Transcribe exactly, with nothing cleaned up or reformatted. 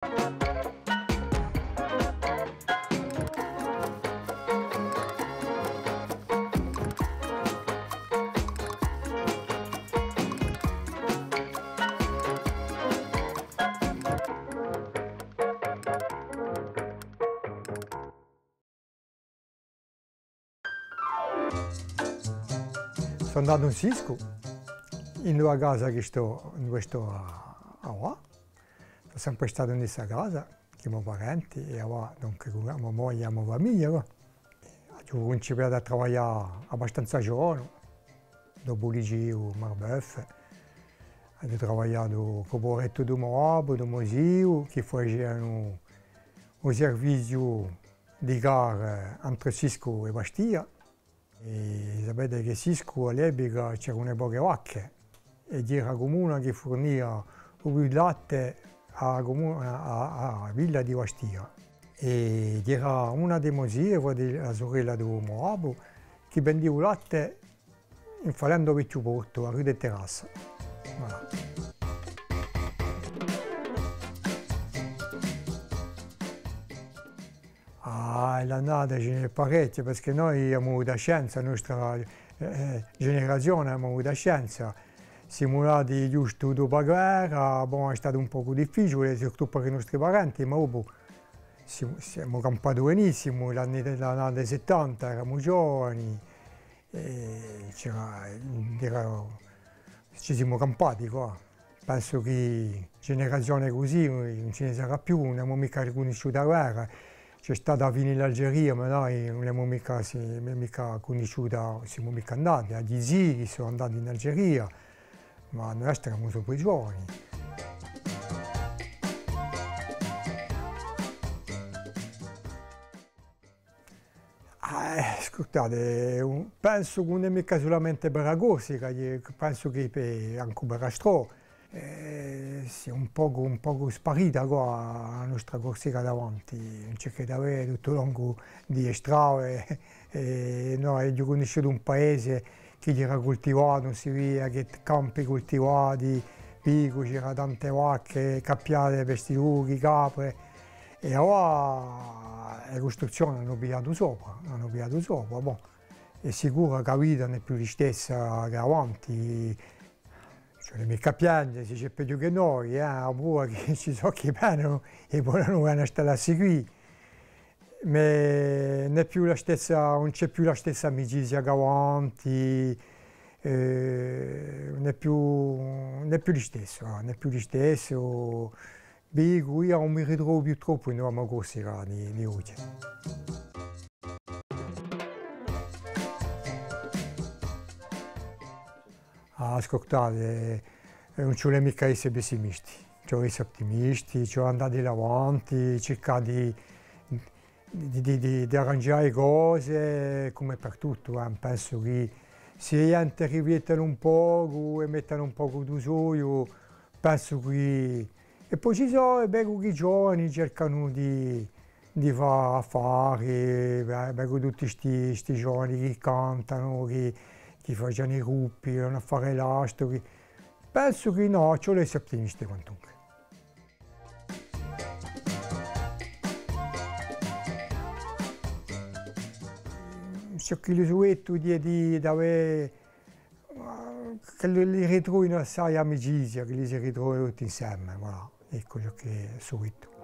Sò natu in Siscu, in una casa chì stò, induve stò à, à avà. Sò sempre statu in sta casa, cù i mo parenti, è avà, dunque, cù a mo moglia è a mo famiglia, và. Aghju principiatu à travaglià abbastanza ghjovanu, dopu u liceu, Marbeuf. Aghju travagliatu cù u puverettu di u mo babbu, di u mo ziu, chì facianu u serviziu di gara entre Siscu è Bastia. È sapete chì Siscu à l'epica c'eranu poche vacche, è era a cumuna chì furnia u più latte à a cumuna, à, à a villa di Bastia. È era una di mo zie, frate, a surella di u mo babbu, chì vendia u latte in Falenda u Vechju Portu, à rue des Terrasses. Voilà. Ah, l'annate ci n'hè parechje, perchè noi avemu avutu a scianza, a nostra, eh, eh, generazione avemu avutu a scianza. Simu nati ghjustu dopu a guerra, bon, hè statu un pocu difficiule, surtout per i nostri parenti, ma dopu simu, simu campati benissimu, l'anni, l'annate settanta, eramu ghjovani, è c'era, era, ci simu campati quà. Pensu chì generazione cusì ùn ci ne sarà più, ùn avemu micca ricunnisciutu a guerra. Ci hè stata a fine di l'Algeria, ma noi ùn l'avemu micca, sì, micca cunnisciuta, simu micca andati. Aghju i zii chì sò andati in Algeria, ma noi eramu troppu ghjovani. Ah, eh, ascultate, un-, pensu chì ùn hè micca sulamente per a Corsica, chì, pensu chì per, ancu per astrò, eh, sì un pocu, un pocu sparita quà a nostra Corsica davanti, ùn ci hè chè da vede tuttu u longu di e strade, eh, noi aghju cunnisciutu un paese chì era cultivatu, ùn si vidia chè campi cultivati, picu, c'era tante vacche, cappiate per sti lochi, capre, è avà e custruzzione anu pigliatu sopra, anu pigliatu sopra, bon. Hè sicuru chì a vita ùn hè più listessa chè avanti. Ci vole micca à pianghje, s'elli ci hè peghju chè noi, eh, avà chì ci sò chì venenu è volenu vene à stallà quì. Ma ùn hè più a stessa, ùn ci hè più a stessa amicizia chè avanti, eh, ùn hè più, ùn hè più listessu, eh, ùn hè più listessu. Dicu, eiu ùn mi ritrovu più troppu in a mo Corsica di, di oghje. Ah, ascultate, eh, ùn ci vole micca esse pessimisti, ci vole esse ottimisti, ci vole andà di l'avanti, circà di, di, di, di, di arrangià e cose, cum'è per tuttu, eh. Pensu chì s'è e ghjente riflettenu un pocu è mettenu un pocu di u soiu, pensu chì, è po ci sò, è vecu chì i giovani cercanu di, di fà affari, ve-, vecu tutti sti, sti giovani chì cantanu, chì, chì facenu i gruppi, un affare è l'altru, chì, pensu chì nò, ci vole esse ottimisti quantunque. Ciò ch'elli suetu hè di, d'avè, eh, ch'elli ritrovinu assai amicizia, ch'elli si ritrovinu tutti inseme, voilà. Eccu ciò chì suetu.